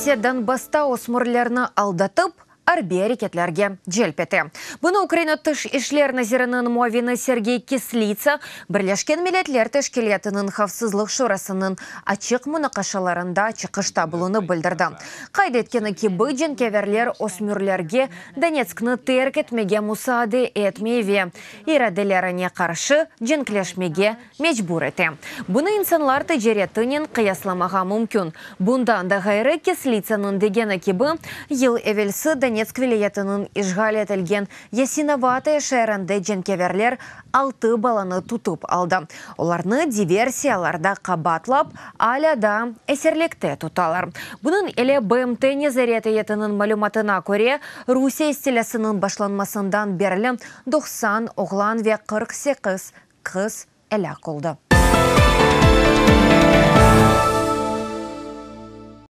ise Donbassta ösmürlerni aldatıp, arbiy areketlerge celp ete. Bunı Ukraina Tış işler naziriniñ muavini Sergey Kislitsa Birleşken Milletler Teşkilâtınıñ Havfsızlıq Şurasınıñ açıq munaqaşalarında çıqışta bulunıp bildirdi. Qayd etkeni kibi, cenkâverler ösmürlerge Donetskni terk etmege musaade etmey ve iradelerine qarşı cenkleşmege mecbur ete. Bunı insanlar ticaretinen qıyaslamağa mümkün. Bundan da ğayrı, Kislitsanıñ degeni kibi, yıl evelsi Donetsk vilâyetiniñ işğal etilgen Yasinovataya şeerinde cenkâverler altı balanı tutıp aldı. Olarnı diversiyalarda qabaatlap, alâ daa esirlikte tutalar. Bunıñ ile BMT nezaret eyetiniñ malümatına köre, Rusiye istilâsınıñ başlanmasından berli 90 oğlan ve 48 qız elâk oldı.